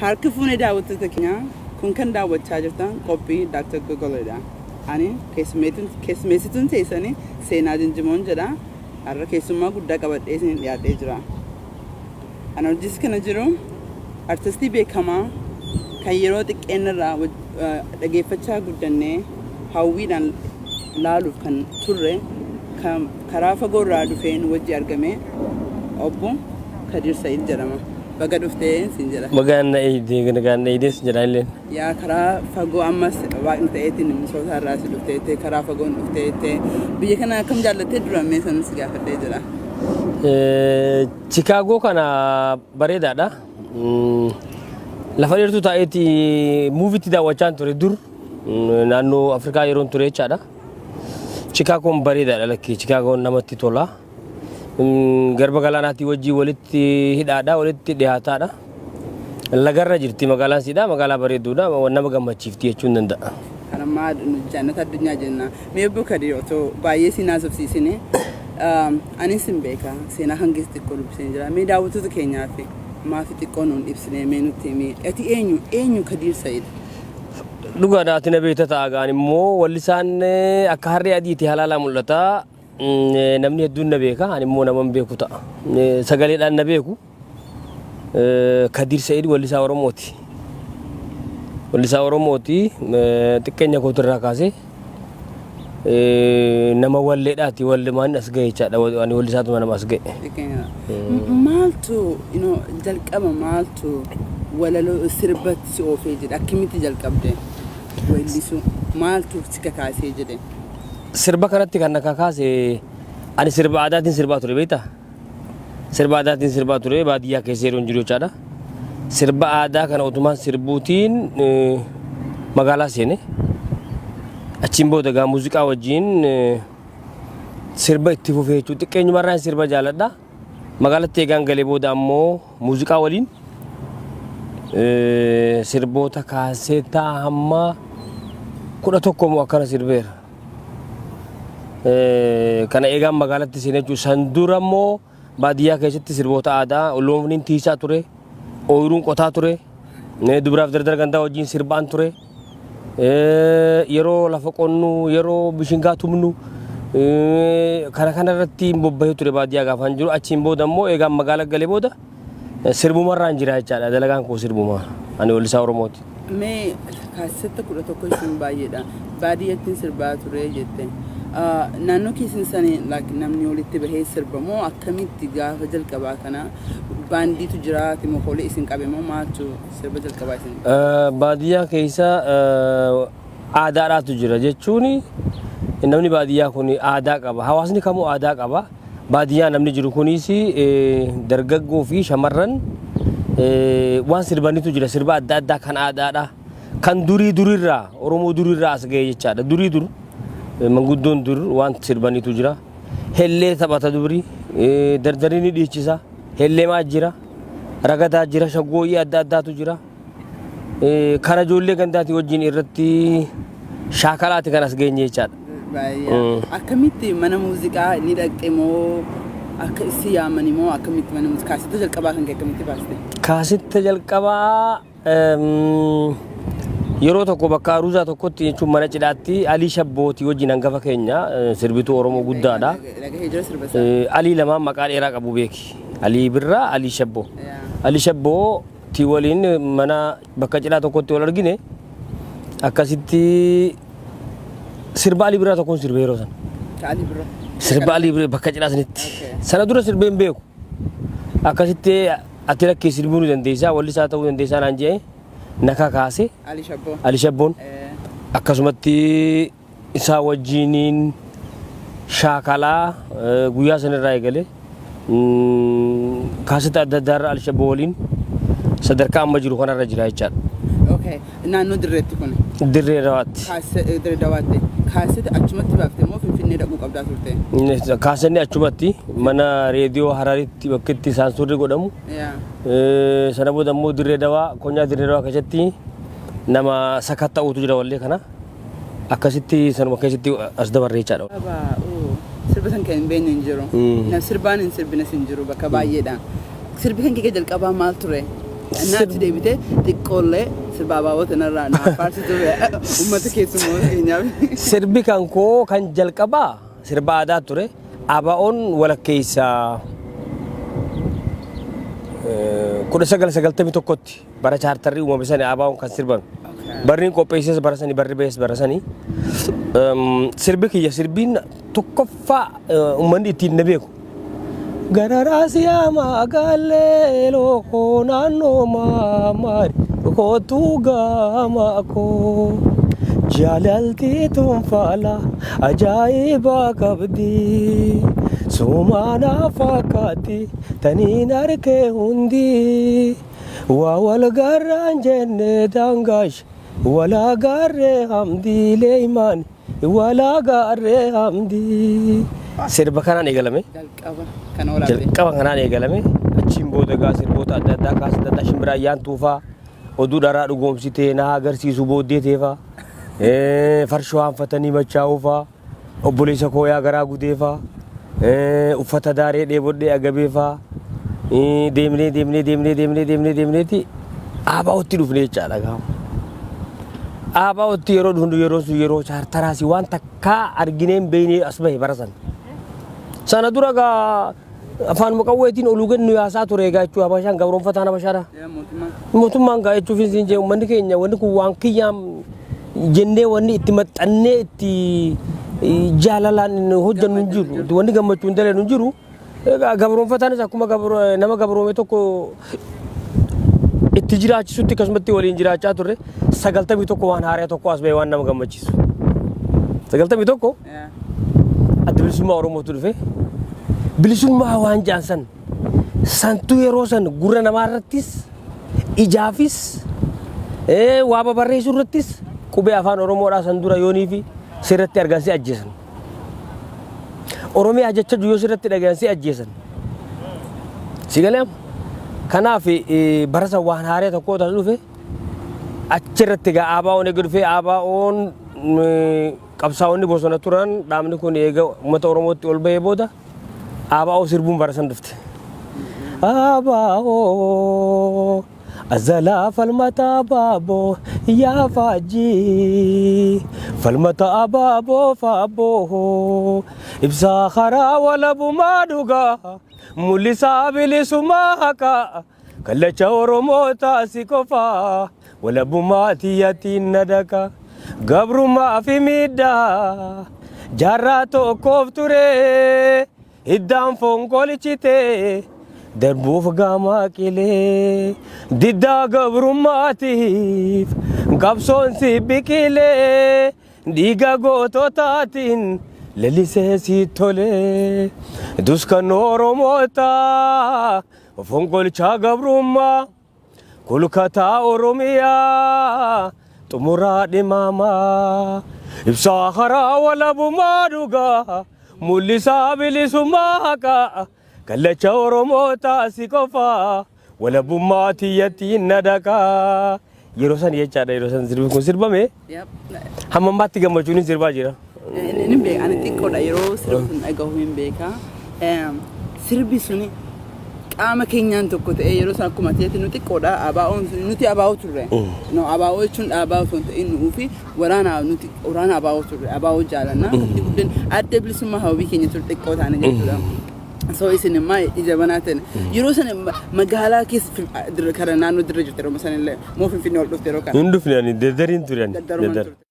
Harka fuune daawwattoota keenya, kun kan daawwachaa jirtan qophii Dr. Googleedha. Ani keessummeessituun teessanii Seenaa Jinjimoon jedha. Har'a keessummaa guddaa qabadhee isin dhiyaadhee jira. Ana hojii kana jiru artistii beekamaa kan yeroo xiqqeennarraa dhageeffachaa guddannee hawwiidhaan laaluuf kan turre, kan karaa fagoorraa dhufeen wajji argame, obbo Kadir Sa'id jedhama. Baga dhuftee siin jedha. Bagaan na eeyde, nagaan na eeydes jedha illeen. Yaa, karaa fagoo ammas Waaqni ta'eetiin Minisootaa irraa si dhufteettee, karaa fagoon dhufteettee, biyya kana akkam jaallattee dura mee san si gaafadhee jira. Chikaagoo kana bareedaadha. Lafa dheertuu taa'eeti movie tti daawwachaa ture dur naannoo Afrikaa yeroon ture jechaadha. Chikaagoon bareedaadha lakkii, Chikaagoon namatti tola. Garba galaanaatii wajjin walitti hidhaadha, walitti dhiyaataadha. Lagarra jirti magaalaan siidha, magaalaa bareedduudha, nama gammachiifti jechuun danda'a. Kan ammaa jannata addunyaa jenna. Mee obbo Kadir, otoo baay'ee si haasofsiisine, anis hin beeka, seenaa kan keessa xiqqoo dubbisee jira. Mee daawwattoota keenyaaf maafi xiqqoo nuun ibsine, mee nutti himi. Ati eenyu, eenyu Kadir Sa'id? Dhugaadha, ati na beekta ta'a gaan immoo wallisaan akka harree adiiti halaalaa mul'ata. Namni hedduun na beeka, ani immoo nama hin beeku ta'a. Sagaleedhaan na beeku. Kadir Sa'id wallisaa Oromooti. Wallisaa Oromooti, xiqqeenya kootirraa kaasee nama walleedhaati, wallumaan as gahe jechaadha. Ani wallisaatuma nama as gahe. Maaltu jalqaba, maaltu walaloo sirbatti si oofee jedhe? Akkamitti jalqabde weellisuu? Maaltu si kakaasee jedhe? Sirba kanatti kan na kakaase, ani sirba aadaatiin sirbaa ture, beektaa? Sirba aadaatiin sirbaa ture baadiyyaa keessa yeroo jiru jechaadha. Sirba aadaa kana otumaan sirbuutiin magaalaa seene. Achiin booda gaa muuziqaa wajjin sirba itti fufee jechuudha. Xiqqeenyumarraan sirba jaaladha. Magaalatti eegaan galee booda ammoo muuziqaa waliin sirboota kaaseetaa hamma 11 moo akkana sirbeera. Kana eegaan magaalatti seenee jechuudha. San dura immoo baadiyyaa keessatti sirboota aadaa looniin tiisaa ture, ooyiruun qotaa ture, dubaraaf dardara gandaa wajjin sirbaan ture. Yeroo lafa qonnu, yeroo bishingaa tumnu, kana kana irratti bobbahee ture baadiyyaa gaafaan jiru. Achiin booda immoo eegaan magaala galee booda sirbumarraan jira jechaadha. Dalagaan koo sirbuma. Ani wallisaa Oromooti. Mee kaasetta 11 jechuun baay'eedha. Baadiyyattiin sirbaa ture jette. Naannoo keessan sanii like namni walitti bahee sirba moo akkamitti gaafa jalqabaa kana baandiitu jira moo isin qabe moo maaltu sirba jalqabaa isin? Baadiyyaa keessa aadaadhaatu jira jechuun, namni baadiyyaa kun aadaa qaba. Hawaasni kamuu aadaa qaba. Baadiyyaa namni jiru kunis dargaggoo fi shamarran waan sirbanitu jira. Sirba adda addaa kan aadaadha. Kan durii durirraa, Oromoo durirraa as ga'e jechaadha. Durii dur manguddoon dur waan sirbanitu jira. Hellee taphata dubri, dardarri ni dhiichisa. Helleemaa jira. Ragadaa jira. Shaggooyyee adda addaatu jira. Kana ijoollee gandaatii wajjin irratti shaakalaati kan as geenye jechaadha. Baay'ee. Akkamitti mana muuziqaa ni dhaqxe moo akka si yaamani moo akkamitti mana muuziqaa kaasetta jalqabaa kan kee akkamitti baaste? Kaasetta jalqabaa yeroo tokko bakka aruuzaa tokkotti, jechuun mana cidhaatti, Alii Shabbootii wajjin, hangafa keenya, sirbituu Oromoo guddaadha. Dhagahee jira sirba isaa. Alii lamaan maqaa dheeraa qabu beeki. Alii Birraa, Alii Shabboo. Alii Shabboo ti waliin mana bakka cidhaa tokkotti wal argine, akkasitti sirba Alii Birraa tokkoon sirbe yeroo sana. Alii Birraa. Sirba Alii Birraa bakka cidhaa sanitti. Sana dura sirbee hin beeku. Akkasitti ati lakkee sirbuu ni dandeessaa, wallisaa ta'uu dandeessaa naan jedhee na kakaase. Ali Shabboo. Ali Shabboon. Akkasumatti isaa wajjiniin shaakalaa guyyaa sanirraa eegalee kaasetta adda addaarra Ali Shabboo waliin sadarkaa amma jiru kanarra jira jechaadha. Okay. Naannoo dirreetti kun. Dirree Dawaatti. Dirree Dawaatti. Kaasetta achumatti baaftee moo Finfinnee dhaquu qabdaa turte? Kaasenni achumatti mana reediyoo Hararitti bakka itti saansurri godhamu. Sana booda immoo Dirree Dawaa, konyaa Dirree Dawaa keessatti nama sakatta'uutu jira wallee kana. Akkasitti sanuma keessatti as dabarre jechaadha. Abaa, oo, sirba san kan hin beekne hin jiru. Na sirbaan hin sirbines hin jiru bakka baay'eedha. Sirbi kan kee jalqabaa maal ture? Naatti deebitee xiqqoollee sirba abaaboo tanarraa naa faarsitu uummata keessummoota keenyaaf. Sirbi kan koo kan jalqabaa sirba aadaa ture. ABO'n walakkeessa 1991tti bara chaartarrii uumame sani ABO'n kan sirbame. Barriin qopheesses bara sani, barri bees bara sani. Sirbi kiyya sirbiin tokkoffaa uummanni ittiin na beeku. Gararaa siyaamaa gaallee lookoo naannoo maamaari kootuu gaamaa koo. Jaalalti tunfaala ajaa'iba qabdi. Sumaana fakkaatti taniin arkee hundi. Waa wal garraan jenne daangaash walaa gaarree hamdii leeymaan walaa gaarree hamdii. Sirba kanaan eegalame. Jalqaba kan waraabde. Jalqaba kanaan eegalame. Achiin booda gaa sirboota adda addaa kaasa adda addaa shimbira ayyaan tuufaa, oduu dharaa dhugoomsitee na agarsiisu booddee teefaa, farshoo hanfatanii machaa'uufaa, obboleessa kooyaa garaa gudeefaa, uffata daaree dheebodhee agabeefaa, deemnee deemnee deemnee deemnee deemnee deemneeti ABO'tti dhufne jechaadha gaafa. ABO'tti yeroo dhufnu yeroo sun yeroo chaartaraasi waan takkaa arginee hin beekne as bahe bara sana. Sana dura gaa afaan qawweetiin oluu gannu yaasaa ture egaa jechuudha. Habashaan gabroonfataan Habashaadha. Mootummaan. Mootummaan gaa jechuuf hin jee uummanni keenya wanni kun waan kiyyaan jennee wanni itti maxxannee itti jaalalaan hojjennu hin jiru. Wanni gammachuun dalenu hin jiru. Egaa gabroonfataanis akkuma nama gabroome tokko itti jiraachisutti akkasumatti waliin jiraachaa turre. 91 waan haaraa tokko as bahee waan nama gammachiisu. 91 adda bilisummaa Oromootu dhufe. Bilisummaa waan jaan san santuu yeroo san gurra namaa irrattis ijaafis waa babarreessuu irrattis qubee afaan Oromoodhaa san dura yoonii fi sirratti argan si ajjeesan. Oromiyaa jecha yoo sirratti dhagayan si ajjeesan. Si galee amma? Kanaaf bara san waan haaraa tokko tas dhufe. Achirratti egaa ABO'n eega dhufee ABO'n qabsaa'onni bosona turan dhaabni kun eega uummata Oromootti ol bahee booda ABO sirbuun bara san dhufte. ABO azalaa falmata abaaboo yaa faajjii falmata abaaboo faaboo ibsaa karaa walabumaa dhugaa mul'isaa bilisummaa haqaa kallacha Oromoo taasi qofaa walabummaa tiyyaatiin na daqa gabrummaa fi miidhaa jaarraa tokkoof ture hiddaan fonqolchite darbuuf gaamaa qilee diddaa gabrummaatiif qabsoon si biqilee dhiiga goototaatiin lalisee si tolee duskan Oromoota fonqolchaa gabrummaa kulkataa Oromiyaa xumuraa dhimaamaa ibsaa karaa walabummaa dhugaa mul'isaa bilisummaa haqaa kallacha Oromoo taasi qofaa walabummaa tiyyattiin na daqaa. Yeroo san jechaadha, yeroo san sirbi kun sirbame hamma ammaatti gammachuun hin sirbaa jira. Inni beeka, ani xiqqoodha yeroo sirbi sun dhagahu hin beeka. Sirbi suni qaama keenyaan tokko ta'ee yeroo san akkuma ta'etti nu xiqqoodha. ABO'n sun nuti ABO turre. No, ABO jechuun dhaabaa osoo hin ta'in nuuf waraana, nuti waraana ABO turre. ABO jaalannaa akkatti guddin adda bilisummaa hawwii keenya ture xiqqoo taane jechuudha. So isin immoo ija banaa ta'e yeroo sana magaalaa keessa kara naannoo dirra jirte yeroo sana illee moo Finfinnee ol dhufte yeroo kana? Hin dhufne, ani daddariin ture ani. Daddarumaan Daddar. turte.